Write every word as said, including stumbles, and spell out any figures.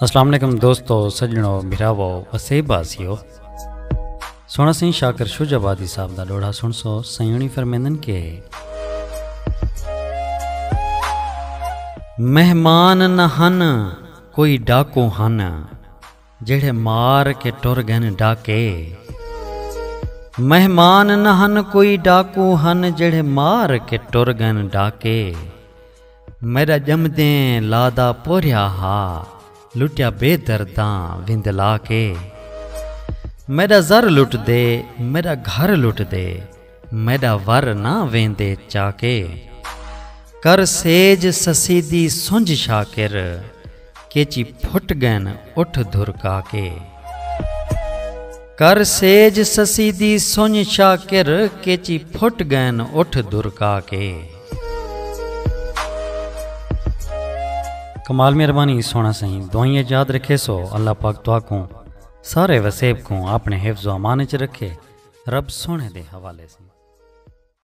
السلام علیکم دوستو، سڄݨو، بھراوو، وسیب واسیو۔ سوہݨا سئیں شاکر شجاع آبادی صاحب دا ݙوہڑا سݨسو۔ سئیں ہوݨی فرمیندن کہ مہمان نہ ہن، کوئی ڈاکو ہن، جیڑھے مار کے ٹر ڳن ڈاکے۔ مہمان نہ ہن، کوئی ڈاکو ہن، جیڑھے مار کے ٹر ڳن ڈاکے۔ میݙا ڄمدیں لادا پورھیا ہا، لٹیا بے درداں وندلا کے۔ میݙا زر لٹدے، میݙا گھر لٹدے، میݙا ور نہ ویندے چا کے۔ کر سیج سسی دی سنڄ شاکر، کیچی پھٹ ڳن اٹھ دھرکا کے۔ کر سیج سسی دی سنڄ شاکر، کیچی پھٹ ڳن اٹھ دھرکا کے۔ کمال مہربانی سوہݨا سئیں، دعائیں یاد رکھیسو۔ اللہ پاک تہاکوں سارے وسیب کوں اپݨے حفظ و امان اچ رکھے۔ رب سوہݨے دے حوالے سئیں۔